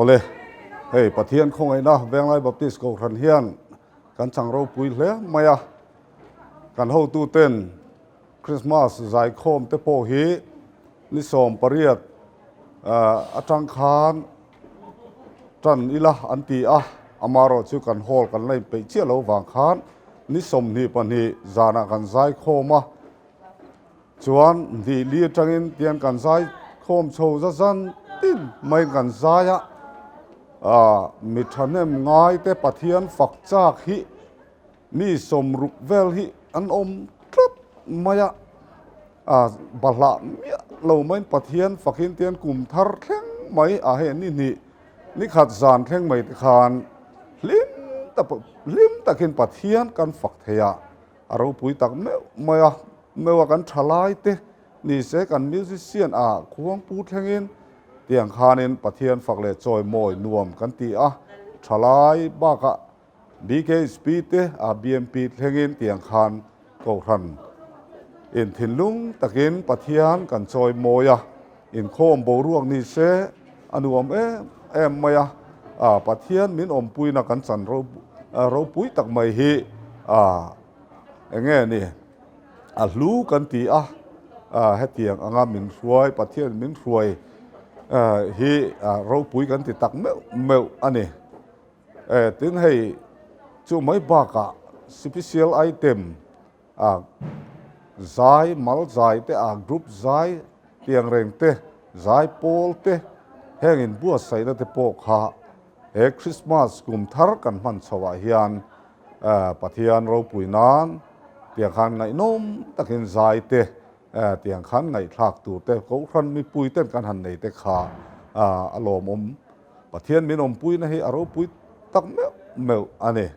Awle, hei Pathian khawngaihna Venglai Baptist Kohhran hian kan chang ropui hle mai a, kan hotuten Krismas zaikhawm te pawh hi ni 18 atang khan tan ila an ti a, amaherawh chu kan hall kan la inpeih chiah lo vang khan ni 22 zanah kan zaikhawm a. Chuan hnih li atangin tian kan zai khawm chho za zan tin mai kan zai a, ah mi thahnem ngai te Pathian fak chak hi mi 60 vel hi an awm tlat mai a, ah bahlah miah lo maiin Pathian fakin tian kum thar thleng mai ah hei ni hnih ni khat zan thleng mai te khan hlim tak hlim takin Pathian kan fak thei a. A ropui tak meuh mai a, meuh a kan tha lai te ni se kan musician ah khuangpu thlengin tiang khanin Pathian fak leh chawi mawi nuam kan ti a, tha lai bakah BKHP te ah BMP thlengin tiang khan Kohhran in thinlung takin Pathian kan chawi mawi a, inkhawm boruak ni se a nuam em em mai a, Pathian min awmpuina kan chan ropui tak mai hi eng nge ni a hlu kan ti a, hetiang anga min hruai Pathian min hruai hi ropui kan ti tak meuh meuh a ni. Tin hei chu mai bakah special item a zai mal zai te a group zai tiang reng te zai pawl te heng in buatsaihna te pawh kha he Christmas kum thar kan hman chho ah hian Pathian ropui nan tiang khan ngaihnawm takin zai te tiang khan ngaihthlak tur te Kohhran mipui ten kan han nei te kha a lawmawm Pathian min awmpuina hi a ropui tak meuh meuh a ni.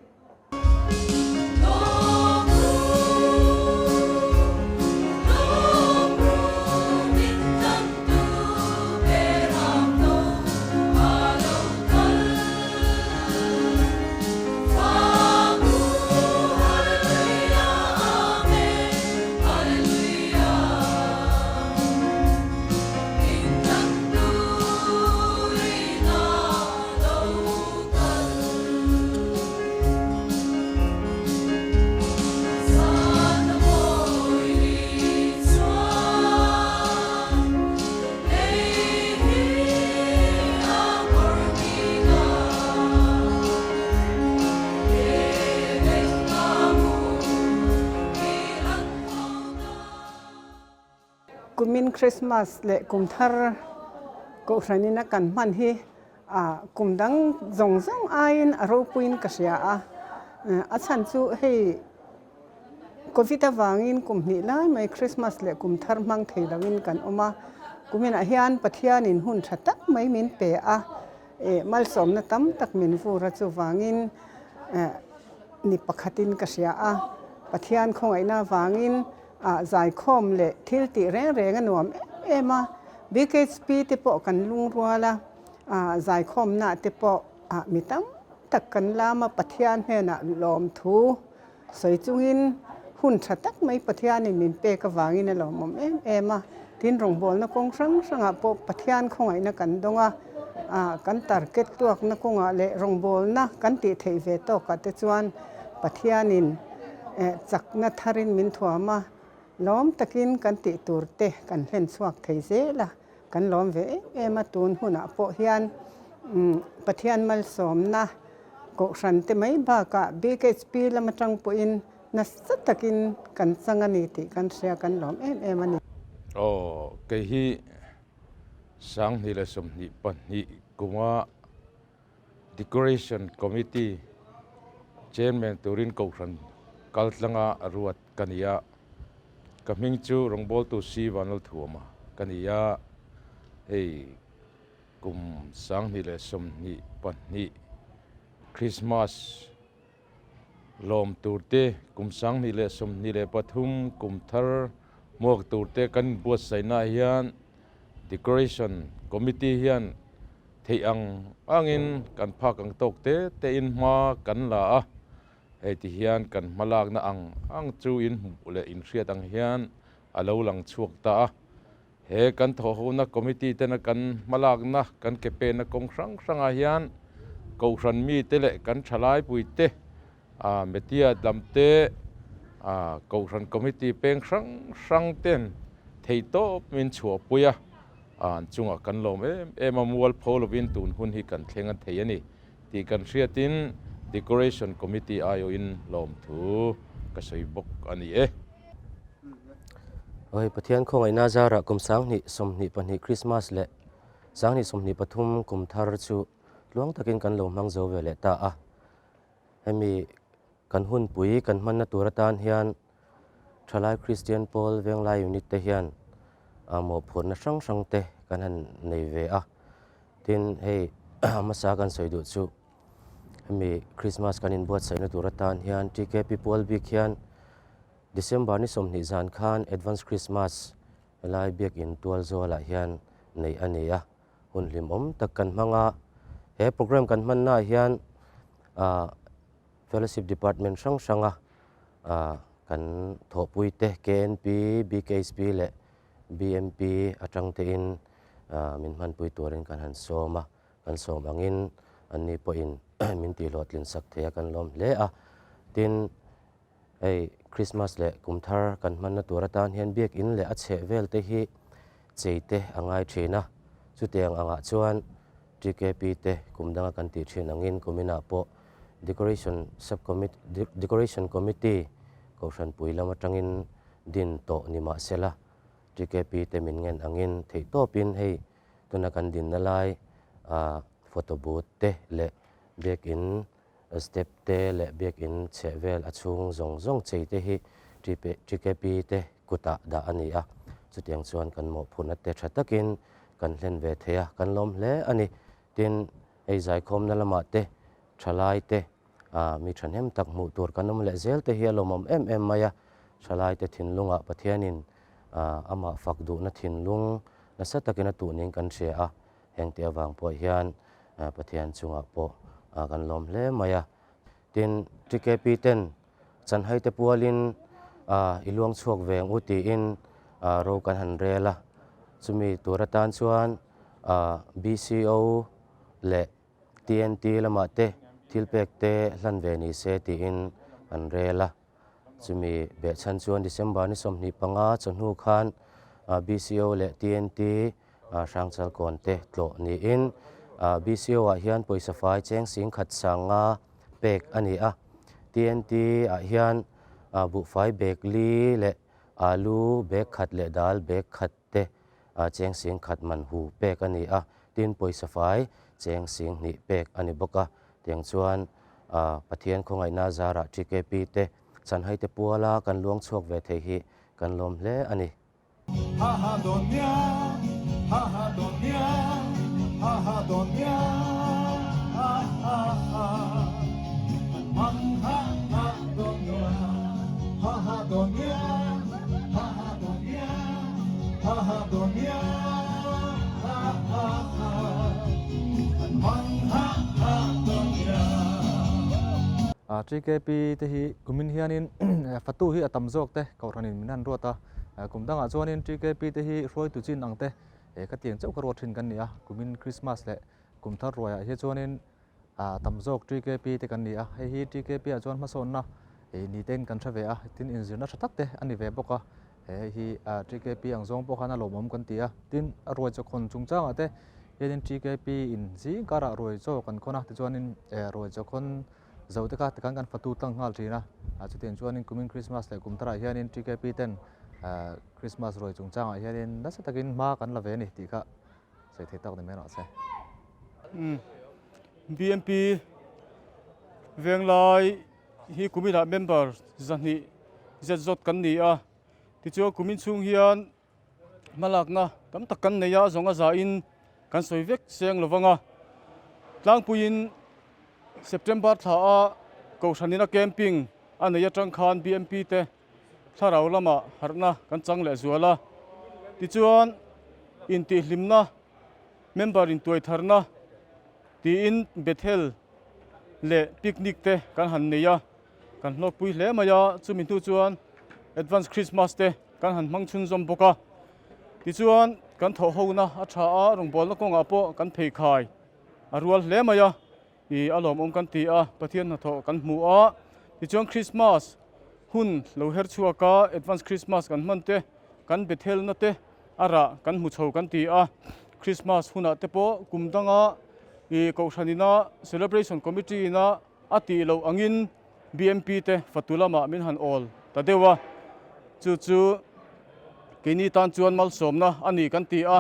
Kumin Christmas leh kum thar Kohhranin a kan hman hi kum dang zawng zawng aiin a ropuiin ka hria a. A chhan chu hei Covid avangin kum hnih lai mai Christmas leh kum thar hmang thei loin kan awm a. Kuminah hian Pathianin hun tha tak mai min pe a, malsawmna tam tak min vur a chuvangin ni pakhatin ka hria a. Pathian khawngaihna avangin Ah zaikhawm leh thil tih reng reng a nuam em em a, BKHP te pawh kan lungrual a, ah zaikhawmna te pawh ah mi tam tak kan lam a, Pathian hnenah lawmthu sawi chungin hun tha tak mai Pathianin min pek avangin a lawmawm em em a, tin rawngbawlna kawng hrang hrangah pawh Pathian khawngaihna kan dawng a, ah kan target tuakna kawngah leh rawngbawlna kan tih theih ve tawkah te chuan Pathianin Chakna tharin min thuam a, lawm takin kan tih tur te kan hlen chhuak thei zel a, kan lawm ve em em a, tun hunah pawh hian Pathian malsawmna Kohhran te mai bakah BKHP lam atang pawhin nasa takin kan chang a ni tih kan hria, kan lawm em em a ni. Aw, kei hi 2022 kuma Decoration Committee Chairman turin Kohhran kaltlanga ruat ka ni a, ka hming chu rawngbawltu Si Vanlalthuama ka ni a, hei kum 2022 Christmas lawm tur te, kum 2023 kum thar hmuak tur te kan inbuatsaihnaah hian Decoration Committee hian theih ang angin kan phak ang tawk te tein hma kan la a, hei ti hian kan hmalakna ang ang chu in hmuh leh inhriat ang hian a lo lang chhuak ta a. He kan thawhhona committee tena kan hmalakna, kan ke penna kawng hrang hrangah hian Kohhran mite leh kan thalaipuite, media lamte, Kohhran committee peng hrang hrang ten theihtawp min chhuahpui a, an chungah kan lawm em em a, mualpho lovin tun hun hi kan thleng a thei a ni tih kan hriatin Decoration Committee aiawhin lawmthu ka sawi bawk a ni e. Hei Pathian khawngaihna zarah kum 2022 Krismas leh 2023 kum thar chu tluang takin kan lo hmang zo ve leh ta a. Hemi kan hunpui kan hmanna tur atan hian Thalai Kristian Pawl Venglai Unit te hian mawhphurhna hrang hrang te kan han nei ve a. Tin, hei hmasa kan sawi duh chu hemi Krismas kan inbuatsaihna tur atan hian TKP pual bik hian December ni 20 zan khan Advance Christmas helai biakin tual zualah hian neih a ni a, hun hlimawm tak kan hmang a. He program kan hmannaah hian Fellowship Department hrang hranga kan thawhpuite KNP, BKHP leh BMP atang tein min hmanpui turin kan han sawm a, kan sawm angin anni pawhin min tihhlawhtlin sak thei a, kan lawm hle a. Tin, hei Krismas leh kum thar kan hmanna tur atan hian biakin leh a chheh vel te hi chei te a ngai thin a, chutiang angah chuan TKP te kum danga kan tih thin angin kuminah pawh Decoration Sub Committee Decoration Committee Kohhranpui lam atangin din tawh ni mahsela TKP te min ngen angin theihtawpin hei tuna kan dinna lai ah photo booth te leh biakin step te leh biakin chheh vel a chhung zawng zawng chei te hi TKP te kutah dah a ni a, chutiang chuan kan mawhphurhna te tha takin kan hlen ve thei a, kan lawm hle a ni. Tin, hei zaikhawmna lamah te thalai te mi thahnem tak hmuh tur kan awm leh zel te hi a lawmawm em em mai a, thalai te thinlungah Pathianin amah fak duhna thinlung nasa takin a tuh niin kan hria a, hengte avang pawh hian Pathian chungah pawh kan lawm hle mai a. Tin, TKP ten chanhai te pualin i luang chhuak ve ang u tiin ro kan han rel a, chumi tur atan chuan BCO leh TNT lamah te thil pek te hlan ve ni se tiin an rel a. Chumi behchhan chuan December ni 25 chawhnu khan BCO leh TNT Hrangchalkawn te tlawh niin BCO ah hian pawisa fai cheng 10,000 sanga pek a ni a. TNT ah hian buhfai bag li leh alu bag khat leh dal bag khat te cheng 10,000 man hu pek a ni a, tin pawisa fai cheng 2,000 pek a ni bawk a. Tiang chuan Pathian khawngaihna zarah TKP te chanhai te puala kan luang chhuak ve thei hi kan lawm hle a ni. Ha ha donia, ha ha donia, ha ha donia, ha ha ha. Man ha ha donia, ha ha donia, ha ha donia, ha ha donia, ha ha ha. Man ha ha donia. TKP te hi kumin hianin fatu hi a tam zawk te Kohhranin min han ruat a, kum dangah chuanin TKP te hi hruaitu chin ang te khatiang chauh kha ruat thin kan ni a, kumin Krismas leh kum thar ruaiah hi chuanin tam zawk TKP te kan ni a, hei hi TKP ah chuan hmasawnna ni tein kan hre ve a, tin inzirna tha tak te a ni ve bawk a, hei hi TKP ang zawng pawh khan a lawmawm kan ti a, tin a ruai chaw khawn chungchangah te hianin TKP in zing karah ruai chaw kan khawn a, tichuanin ruai chaw khawn Zo te kha tikhan kan fatu tlang nghal thin a, chutiang chuanin kumin Krismas leh kum tharah hianin TKP ten Krismas ruai chungchangah hianin nasa takin hma kan la ve a ni tih kha sawi thei tak ni mai rawh se. BMP Venglai hi kuminah member 200 zet zawt kan ni a, tichuan kumin chhung hian Hmalakna tam tak kan nei a, zawng a zain kan sawi vek seng lo vang a. Tlangpuiin September thla a Kohhranina camping a nei atang khan BMP te thlarau lamah harhna kan chang leh zual a. Tichuan intihhlimna, member intuaitharna tiin Bethel leh picnic te kan han nei a. Kan hlawkpui hle mai a, chumi hnu chuan Advance Christmas te kan han hmang chhunzawm bawk a. Tichuan, kan thawhhona a tha a, rawngbawlna kawngah pawh kan pheikhai a rual hle mai a, i a lawmawm kan ti a, Pathian hnathawh kan hmu a. Tichuan Krismas hun lo her chhuak a, Advance Krismas kan hman te, kan Bethelna te a rah kan hmu chho kan ti a. Krismas hunah te pawh kum danga i Kohhran ina Celebration Committee ina a tih loh angin BMP te fatu lamah min han awl ta deuh a, chu chu keini tan chuan malsawmna a ni kan ti a,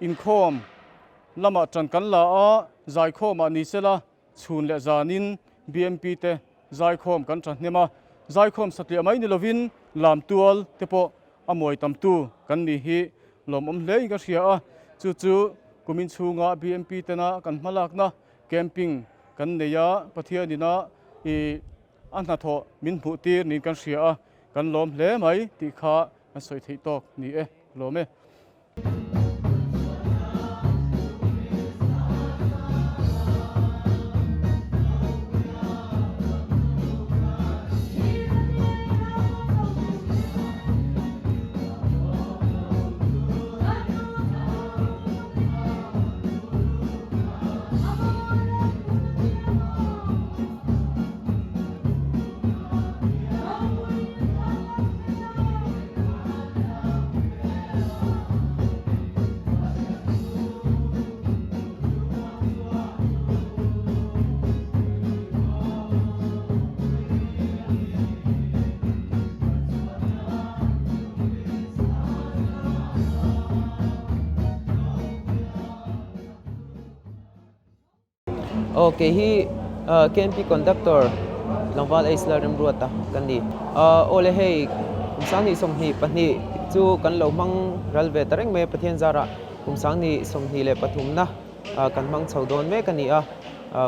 inkhawm lamah ṭan kan la a, zaikhawmah ni sela chhun leh zanin BMP te zaikhawm kan ṭhahnem a, zaikhawm satliah mai ni lovin lamtual te pawh a mawi tamtu kan ni hi lawmawm hlein ka hria a, chu chu kumin chhunga BMP tena kan hmalakna Camping kan nei a, Pathian ina i a hnathawh min hmuh tir niin kan hria a, kan lawm hle mai tih kha kan sawi theih tawk ni e, lawm e. Aw kei hi KMP conductor tlangval Ace Lalremruata ka ni. Aw le hei kum 2022 chu kan lo hmang ral ve ta reng mai a Pathian zarah kum 2023 na kan hmang chho dawn mek a ni a.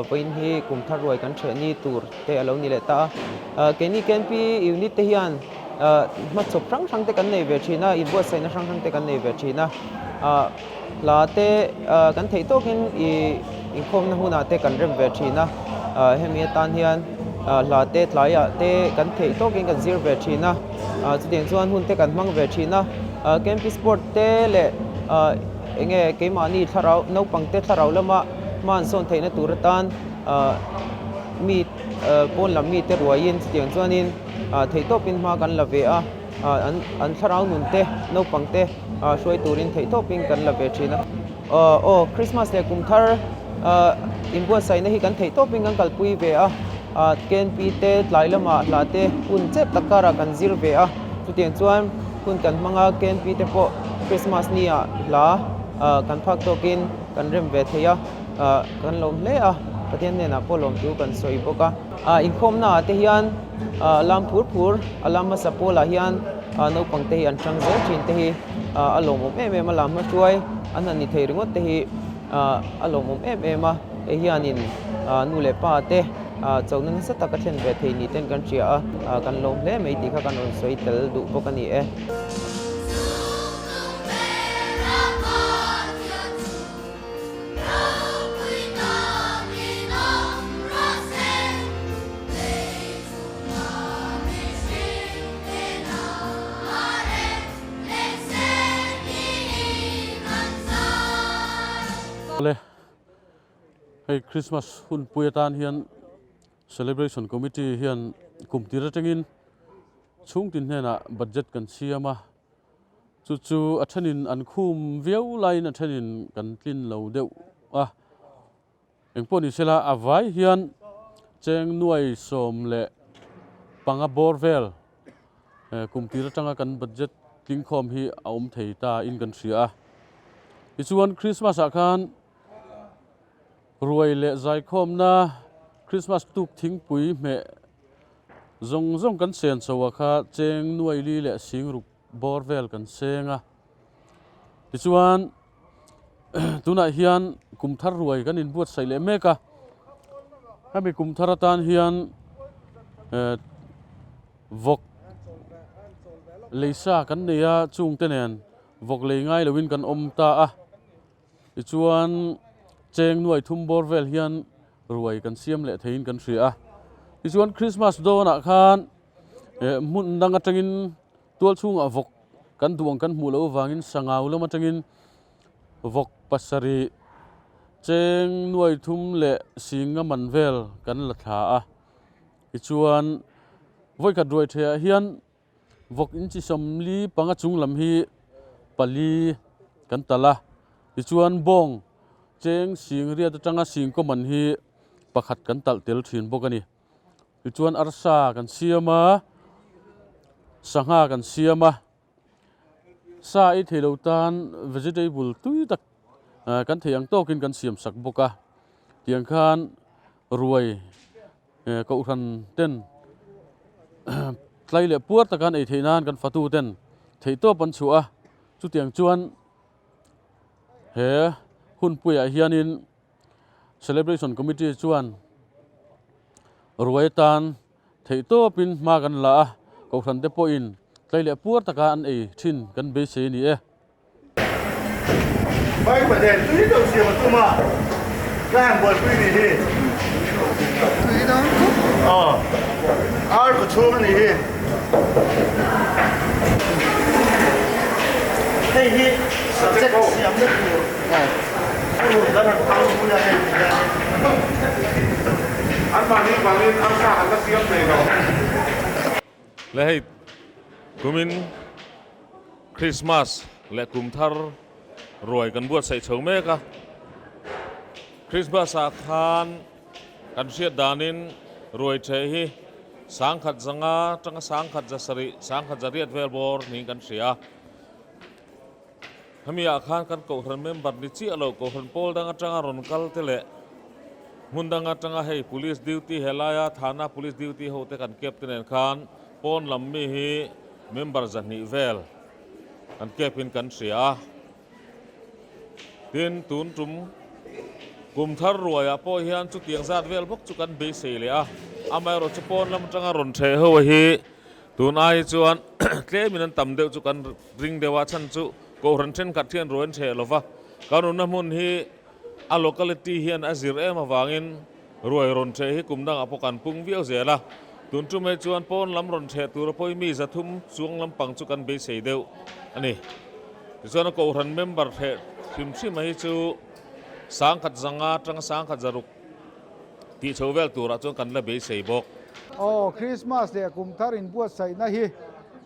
Vawiin hi kum thar ruai kan ṭheh ni tur te a lo ni leh ta a. Keini KNP unit te hian hmachhawp hrang hrang te kan nei ve ṭhin a, inbuatsaihna hrang hrang te kan nei ve ṭhin a. Hla te kan theih tawkin ih inkhawmna hunah te kan rem ve ṭhin a. Hemi atan hian hla te tlaiah te kan theih tawkin kan zir ve ṭhin a. Chutiang chuan hun te kan hmang ve ṭhin a. KNP sport te leh Eng nge keimahni thlarau naupangte thlarau lama hma an sawn theihna tur atan mi pawn lam mite ruaiin chutiang chuanin theihtawpin hma kan la ve a, an thlarau nunte naupangte hruai turin theihtawpin kan la ve thin a. Aw Christmas leh kum thar inbuatsaihna hi kan theihtawpin kan kalpui ve a, KNP te tlai lamah hla te hun chep tak karah kan zir ve a, chutiang chuan hun kan hmang a, KNP te pawh Christmas ni ah hla kan phak tawkin kan rem ve thei a, kan lawm hle a, Pathian hnenah pawh lawmtu kan sawi bawk a. Inkhawmna ah te hian lam phur phur a lam hmasa pawl ah hian naupang te hi an hrang zel thin te hi a lawmawm em em a, lam hmahruai an han ni thei ringawt te hi a lawmawm em em a, hei hianin nu leh pa te chona nasa tak a thlen ve thei ni ten kan hria a, kan lawm hle mai tih kha kan rawn sawi tel duh bawk a ni e. Hei Christmas hunpui atan hian Celebration Committee hian kum tir atangin chhungtin hnenah budget kan siam a, chu chu a thenin an khum viau laiin a thenin kan tlin lo deuh a. Engpawh ni sela a vai hian cheng nuai 15 bawr vel kum tir atanga kan budget tlingkhawm hi a awm thei ta in kan hria a. Tichuan Christmas ah khan Ruai leh zaikhawmna Christmas tuk thingpui hmeh zawng zawng kan sen chho a kha cheng nuai li leh singruk bawr vel kan seng a. Tichuan tunah hian kum thar ruai kan inbuatsaih leh mek a. Hemi kum thar atan hian vawk leisa kan nei a chungte nen vawk lei ngai loin kan awm ta a. Tichuan cheng nuai thum bawr vel hian ruai kan siam leh theiin kan hria a. Tichuan Christmas dawnah khan eh hmun dang atangin tual chhungah vawk. kan duh ang kan hmuh loh avangin sangau lam atangin vawk pasarih cheng nuai thum leh singa man vel kan la thla a tichuan vawikhat ruai theih ah hian vawk inchi sawmli panga chung lam hi pali kan talh a tichuan bawng cheng sing riat atanga sing kaw man hi pakhat kan talh tel thin bawk a ni. Tichuan arsa kan siam a, sangha kan siam a, sa ei thei lo tan vegetable tui tak kan thei ang tawkin kan siam sak bawk a, tiang khan ruai kohhran ten tlai leh puar taka an ei theih nan kan fatu ten theihtawp an chhuah a, chutiang chuan he hunpuiah hianin. Celebration Committee chuan ruai atan theihtawpin hma kan la a, Kohhran te pawhin tlai leh puar taka an ei thin kan beisei a ni e. Bible nen tui deuh siam a tum a, ka han buaipui ni hi. Tui dang khawp. Aw, ar kaw chhung a ni hi. Hei hi subject siamna tur. Le hei kumin Christmas leh kum thar ruai kan buatsaih chho mek a, Christmas ah khan kan hriat danin ruai ṭheh hi sangkhat zanga tanga sangkhat za sarih sangkhat za riat vel bawr niin kan hria a. Hemi ah khan kan Kohhran member ni chiah lo Kohhran pawl dang atanga rawn kal te leh hmun dang atanga hei Police duty helaia Thana Police duty ho te kan kep te nen khan pawn lam mi hi member zahnih vel kan kep in kan hria a. Tin, tun tum kum thar ruaiah pawh hian chutiang zat vel bawk chu kan beisei leh a, amaherawhchu pawn lam atanga rawn theh ho hi Tun ai hi chuan tlemin an tam deuh chu kan ring deuh a, chhan chu Kohhran thenkhat hian ruai an hreh lo va, kan awmna hmun hi a locality hian a zir em avangin ruai rawn hreh hi kum dangah pawh kan pung viau zel a, tun tum hi chuan pawn lam rawn hreh tura pawhin mi zathum chuang lampang chu kan beisei deuh a ni. Tichuan a Kohhran member hreh hrim hrim a hi chu sangkhat zanga atanga sangkhat zaruk Tih chho vel turah chuan kan la beisei bawk. Aw, Krismas leh kum thar inbuatsaihna hi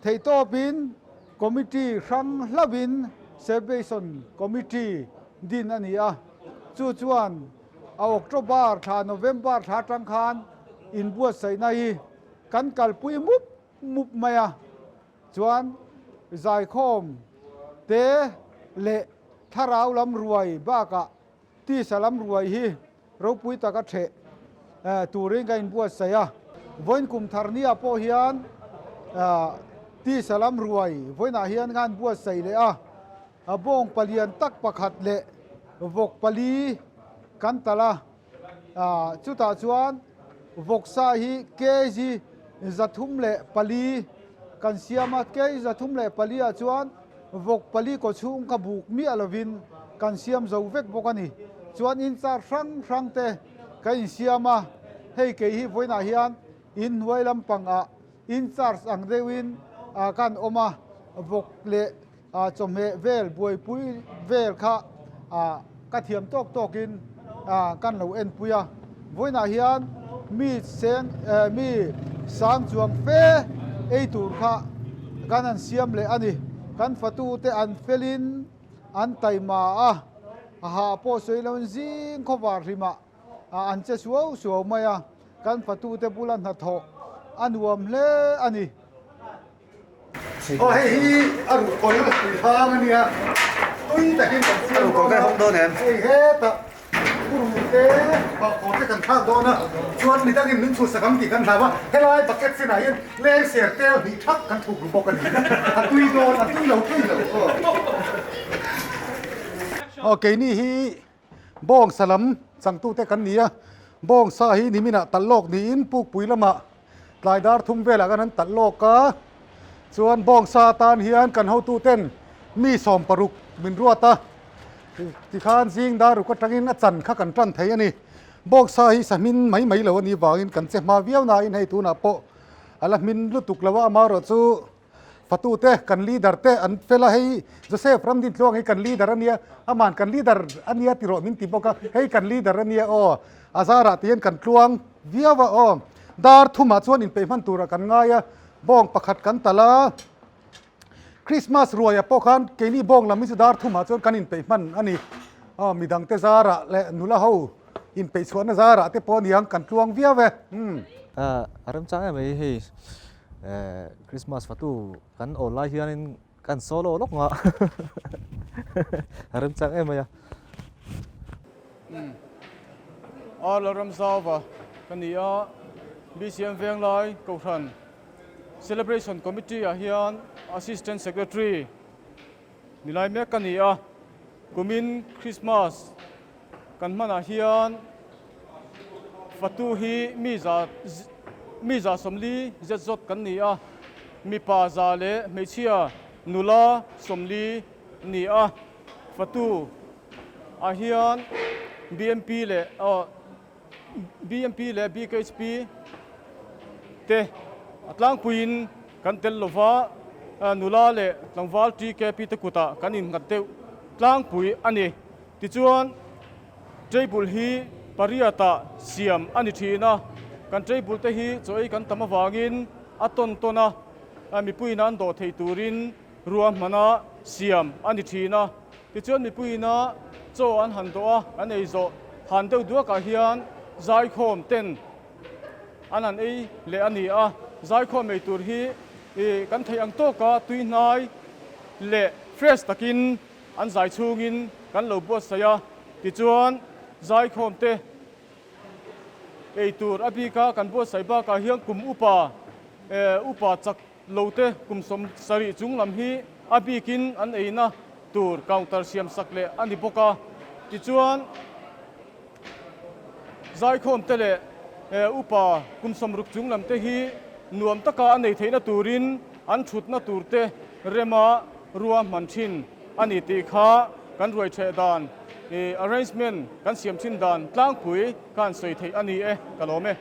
theihtawpin Committee hrang hlauhin Celebration Committee din a ni a, chu chuan a October thla November thla atang khan inbuatsaihna hi kan kalpui mup mup mai a, chuan zaikhawm te leh thlarau lam ruai bakah Tisa lam ruai hi ropui taka theh turin ka inbuatsaih a. Vawiin kum thar nia pawh hian tisa lam ruai vawiinah hian ka inbuatsaih leh a. Bawng palian tak pakhat leh vawk pali kan talh a. Chutah chuan vawksa hi kg 304 kan siam a. Kg 304 ah chuan Vawk pali kaw chhung kha buk miah lovin kan siam zo vek bawk a ni. Chuan in char hrang hrang te ka insiam a, hei kei hi vawiinah hian in hnuai lampangah in charge ang deuhin kan awm a, vawk leh chawhmeh vel buaipui vel kha ka thiam tawk tawkin kan lo enpui a. Vawiinah hian mi seng mi sang chuang fe ei tur kha kan han siam leh a ni. Kan fatute an felin an taima a, a hah pawh sawi loin zing khawvar hlimah an che suau suau mai a, kan fatute bula hnathawh a nuam hle a ni. Aw hei hi a ruh kawl tui hang a nia, tui takin kan siam dawn a, hei hetah ruh te bahkhawr te kan thlak dawn a, chuan midangin min chhuhsak ang tih kan hlau a, helai bucket chinah hian leng ser tel hnih thak kan thuk ru bawk a ni, a tui dawn a tui lo tui lo aw. Aw keini hi bawngsa lam changtute kan ni a, bawngsa hi niminah talh lawk niin pukpui lamah Tlai dar thum velah khan an talh lawk a, chuan bawngsa atan hian kan hotuten mi 16 min ruat a, tikhan zing dar ruk atangin a chan kha kan tan thei a ni. Bawngsa hi sa hmin mai mai lo a nih vangin kan che hma viau nain hei tunah pawh a la hmin lutuk lo a, amaherawhchu. Fatute kan leader te an fel a, hei Joseph Ramdintluang hi kan leader a nia, aman kan leader a nia ti rawh min ti bawk a, hei kan leader a nia aw, a zarah ti hian kan tluang viau a aw. Dar thumah chuan inpeih hman turah kan ngai a, bawng pakhat kan talh a, Christmas ruaiah pawh khan keini bawng lam hi chu dar thumah chuan kan inpeih hman a ni. Aw midangte zarah leh nula ho inpeih chhuahna zarah te pawh aniang kan tluang viau e. Umm. A remchang em mai hei. Christmas fatu kan awl lai hianin kan solo lawk nga a remchang em mai a. A Lalramzauva ka ni a, BCM Venglai Kohhran Celebration Committee ah hian Assistant Secretary ni lai mek ka ni a, kumin Christmas Kan hmanah hian fatu hi mi za mi 40 zet zawt kan ni a, mipa za leh hmeichhia nula 40 ni a, fatu ah hian BMP leh BMP leh BKHP te a tlangpuiin kan tel lova, nula leh tlangval TKP te kutah kan innghat deuh tlangpui a ni. Tichuan, table hi pariatah siam a ni thin a, kan table te hi chaw ei kan tam avangin a tawn tawn a, mipuiin an dawh thei turin ruahmana siam a ni thin a. Tichuan, mipuiina chaw an han dawh a, an ei zawh han deuh duakah hian zaikhawm ten an han ei leh a ni a. Zaikhawm ei tur hi kan theih ang tawka tuihnai leh fresh takin An zai chhungin kan lo buatsaih a, tichuan zaikhawmte ei tur a bika kan buatsaih bakah hian kum upa upa chak lote kum 70 chung lam hi a bikin an eina tur counter siam sak leh a ni bawk a, tichuan zaikhawmte leh upa kum 60 chung lamte hi nuam taka an ei theihna turin an thutna turte rema ruahman thin a ni tih kha kan ruai theh dan, arrangement kan siam thin dan tlangpui khan sawi theih a ni e, ka lawm e.